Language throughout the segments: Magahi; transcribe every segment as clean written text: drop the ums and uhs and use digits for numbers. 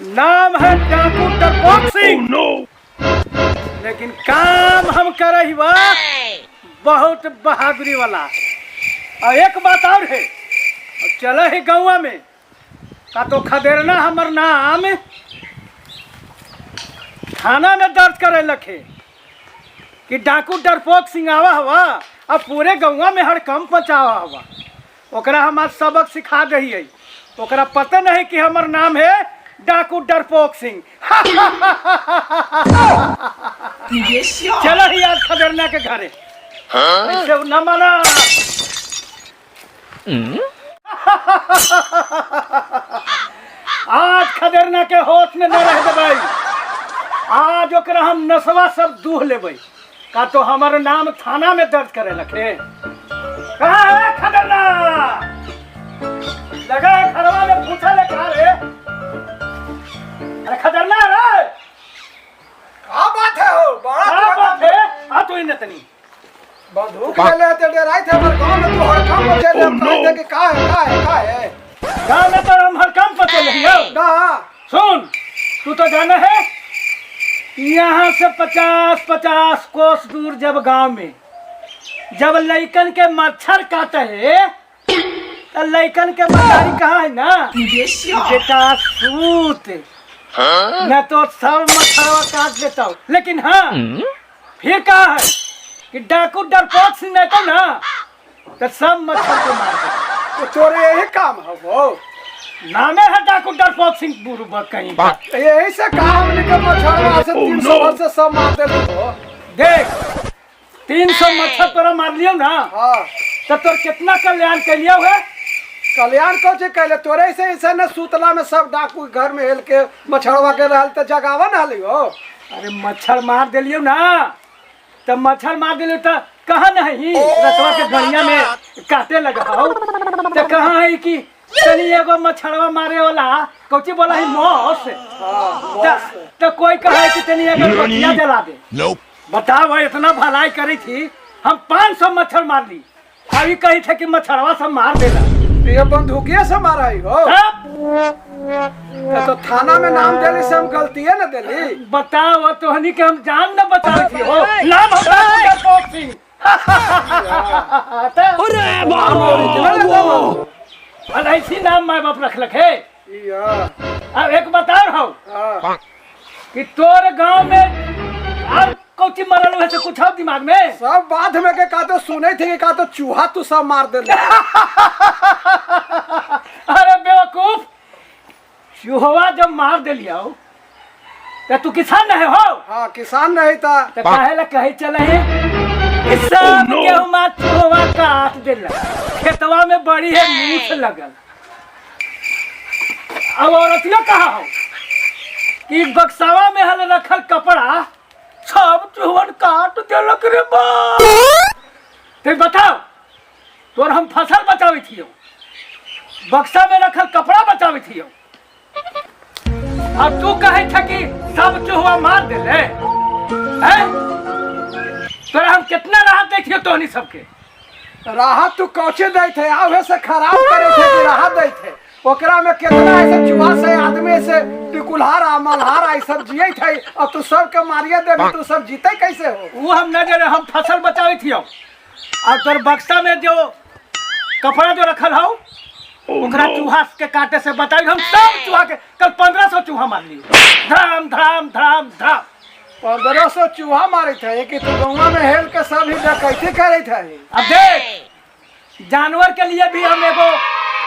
नाम है डाकू डरपोक सिंह। लेकिन काम हम करे ही बा बहुत बहादुरी वाला। और एक बात और है, चले ही गौवा में का तो खदेरना हमर नाम थाना में दर्ज करे लखे कि डाकू डरपोक सिंह आवा हवा अब पूरे गौवा में हड़कंप मचावा हवा। ओकरा हम आज सबक सिखा दही, ओकरा पते नहीं कि हमर नाम है डाकू डरपोक सिंह। चलो ही आज खदेरना के घरे, ऐसे न माना। आज खदेरना के होश में न रह देबै, आज ओकरा हम नसवा सब दूह लेबै। का तो हमर नाम थाना में दर्ज करे लखे। कहाँ है खदेरना? लगा है घरवा में पूछा ले, कहाँ रे? अरे खदेरना रे। का बात है हो बड़ा? क्या बात है? आ तो इन्हें तनी बंदूक ले ले ते डराई थे हमर गांव में तू हड़कंप मचेले। हम कहे थे कि का है, का है, का है? गाँव में तो हम हर काम पते नहीं हो। ना। सुन, तू तो जाना है यहाँ से 50-50 कोस दूर जब गांव में जब लइकन के मच्छर काटे है तो लइकन के मतारी कहाँ है ना, बेटा सूत न तो सब मच्छरवा काट देता हूँ। लेकिन हाँ, फिर कहा है कि डाकू डरपोक सिंह नहीं तो ना तो सब मच्छर को मार देता। तो तोरे यही काम है वो? नामे है डाकू डरपोक सिंह बुरुबक कहीं का। यही से का हमने के मछड़वा से 300 वर्ष से सब मार देले हो। देख, 300 मच्छर तोरा मार लियो ना? हाँ। तो तोर कितना कल्याण कर लियो है? कल्याण कौन चीज कैले? तोरे से ऐसे न सुतला में सब डाकू घर में हेल के मछड़वा के रहल तो जगावा न हली हो। अरे मच्छर मार दिलियो ना तो मच्छर मार दिलियो तो कहा नहीं रतवा के गड़िया में काटे लगा हो तो कहा है कि तनी एगो मच्छरवा मारे वाला कौची बोला है मौस। तो कोई कहा है कि तनी एगो बतिया जला दे। बताओ भाई, इतना भलाई करी थी हम, 500 मच्छर मार ली, अभी कही थे कि मच्छरवा सब मार देला। ये बंदूकिया से मारा ही हो? तब। तो थाना में नाम देली से हम गलती है ना देली? बताओ, तोहनी के हम जान न बता थी हो, नाम हम डरपोक सिंह। अरे बाप। और ऐसी नाम माय बाप रख लखे। अब एक बता रहा हूँ कि तोर गांव में और कौची मरल है से कुछ और दिमाग में? सब बाद में के का तो सुने थे कि का तो चूहा तू सब मार देले। अरे बेवकूफ, चूहवा जब मार दिलियो तो तू किसान नहीं हो? हाँ, किसान नहीं था। तो काहे ला कहे चले है कि सब गेहूं चूहवा काट देला, खेतवा में बड़ी है मूस लगल। अब औरतियों कहा हो कि बक्सावा में हल रखल कपड़ा सब चूहवन काट देलक रे बा। ते बताओ, तोर हम फसल बचावे थियो, बक्सा में रखल कपड़ा बचावे थियो और तू कहे था कि सब चूहवा मार देले हैं? तोरा हम कितना राहत दै छियो तोहनी सबके। राहत तू कौचे दै थे? आवे से खराब करे थे कि राहत दै थे? ओकरा में कितना ऐसे चूहा से आदमी से टिकुलहारा मलहारा ई सब जिए थे और तू सब के मारिए देबी, तू सब जीते कैसे हो? वो हम न जाने, हम फसल बचावे थियो और तोर बक्सा में जो कपड़ा जो रखल हौ ओकरा चूहा के काटे से बचाई। हम सब चूहा के कल 1500 चूहा मार लियो, धड़ाम धड़ाम धड़ाम धड़ाम। 1500 चूहा मारे थे कि तू गौवा में हेल के सब ही डकैती करे थे? अब देख, जानवर के लिए भी हम एगो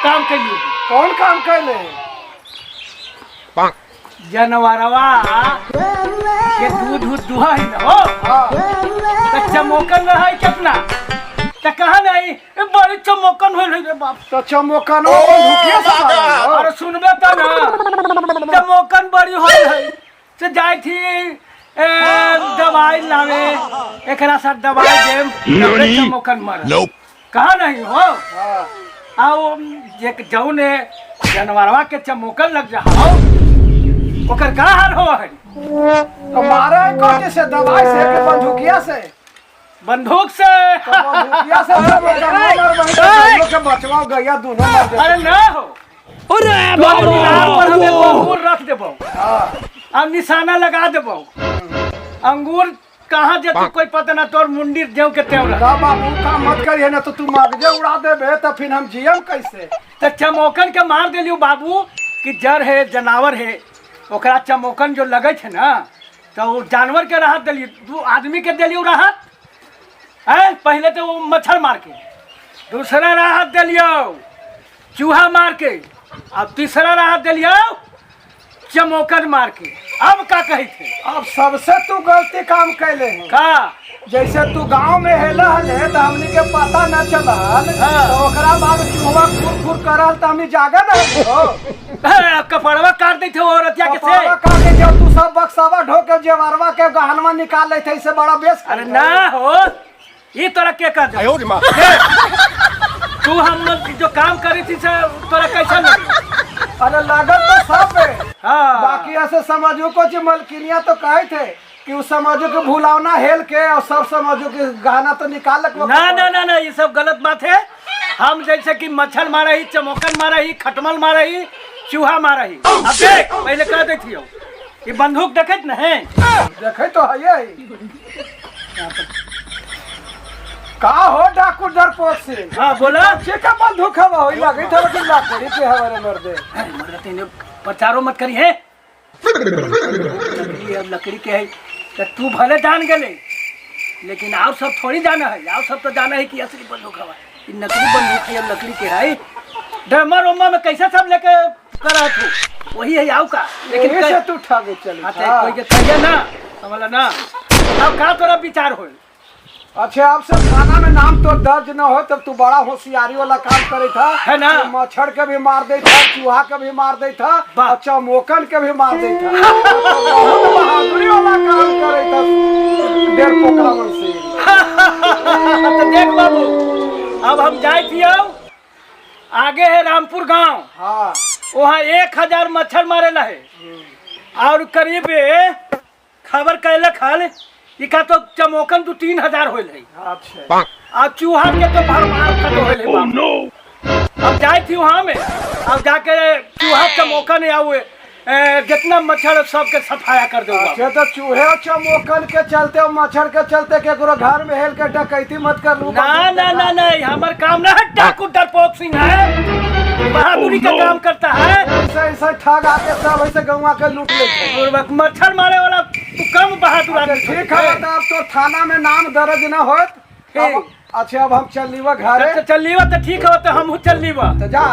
काम के लिए। कौन काम कैले? जानवरवा के दूध उध दुहा है ना हो? हाँ। तो चमोकन रहा है कितना तो कहा नहीं, ए बड़ी चमोकन हो रही रे बाप। तो चमोकनो बंदूकिया से मारे हो? अरे सुनबे तो ना, चमोकन बड़ी हो है से जाई थी ए, दवाई लावे, एकरा साथ दवाई देम तबे चमोकन मर। कहा नहीं हो? हाँ। आओ एक जौन है जानवरवा के चमोकन लग जा हो, ओकर का हाल हो है? तो मारे है कौन से दवाई से कि बंदूकिया से? बंदूक से। तो बंदूकिया से चमोकन मर वही तो गइयो के बचवा गैया दोनों मर जाते। अरे ना हो। तोर निगाह पर हम एगो अंगूर रख देबो आ निशाना लगा देबो। अंगूर कहाँ जेतौ कोई पता ना, तोर मुंडी ज्यों के त्यों रह। ना बाबू, काम मत करिए ना तो तू मगजे उड़ा देबे तो फिर हम जियम कैसे? तो चमोकन के मार देलियो बाबू कि जर है जनावर है, ओकरा चमोकन जो लगे छै ना तो वो जानवर के राहत देलियो, दू आदमी के देलियो राहत है। पहले तो वो मच्छर मार के, दूसरा राहत देलियो चूहा मार के, अब तीसरा राहत देलियो चमोकन मार के। अब का कही थे? अब सबसे तू गलती काम कैले है। का? जैसे तू गांव में हेला हले तो हमनी के पता न चलल। हाँ। तो ओकरा बाद चूहा खुर खुर करल तो हमनी जागे न हो। ए, कपड़वा काट दै थे औरतिया के से। कपड़वा काट के जब तू सब बक्सावा ढो के जेवरवा के गहनवा निकाल लेते, इससे बड़ा बेस। अरे ना हो, ये तोरा के कर दे? तू हम जो काम करी थी से तोरा कैसा लगी? अरे लागत तो सब है। हाँ। बाकी ऐसे समझो को जी मलकिनिया तो कहे थे कि उस समझो के भुलावना हेल के और सब समझो के गहना तो निकाल ना ना ना ना, ये सब गलत बात है। हम जैसे कि मच्छर मारा ही, चमोकन मारा ही, खटमल मारा ही, चूहा मारा ही। अब देख, पहले कह देती हो ये बंदूक देखत न है? देखे तो है ही। का हो डाकू डरपोक से? हाँ बोला। के का बंदूक हवा होई लगे थे कि लाकड़ी के हवा रे मर्दे। अरे मर्द तेने प्रचारो मत करी है। लकड़ी है, लकड़ी के है तो तू भले जान गेले, लेकिन और सब थोड़ी जाना है। और सब तो जाना है कि असली बंदूक हवा, ये नकली बंदूक है, लकड़ी के है। ड्रमर उम्मा में कैसे सब लेके करा तू वही है आउ का, लेकिन यही से तू ठगे चली। हाँ, ते कोई के कहिए ना समझला ना। अब का तोरा विचार हो? अच्छा, अब से थाना में नाम तो दर्ज न हो तब तू बड़ा होशियारी वाला काम करे था है ना? तू मच्छर के भी मार दे था, चूहा के भी मार दे था वाह। और चमोकन के भी मार दे था। बहुत बहादुरी वाला काम करे था डेढ़ पोखरा मन से। तो देख बाबू, अब हम जाए थी, आगे है रामपुर गांव। हाँ। वहाँ 1000 मच्छर मारे ला है और करीब खबर कैलक हल इका तो चमोकन 2-3 हजार होल है। अच्छा। आ चूहा के तो भरमार खत्म होल है बाबू। अब जाए थी वहाँ में, अब जाके चूहा चमोकन या हुए जितना मच्छर है सबके सफाया कर दो। अच्छा, तो चूहे और चमोकन के चलते और मच्छर के चलते केकरो घर में हेल के डकैती मत कर लू। ना ना ना ना, हमार काम ना है। डाकू डरपोक सिंह है, बहादुरी का काम करता है। ऐसे ऐसे ठग आके सब ऐसे गौवा के लूट लेते हैं। और मच्छर मारे वाला तू कम बहादुर आदमी ठीक है, तो अब तो थाना में नाम दर्ज न होत। ठीक। अच्छा, अब हम चल लीवा घरे। अच्छा, चल लीवा तो ठीक हो, तो हम चल लीवा। तो जा।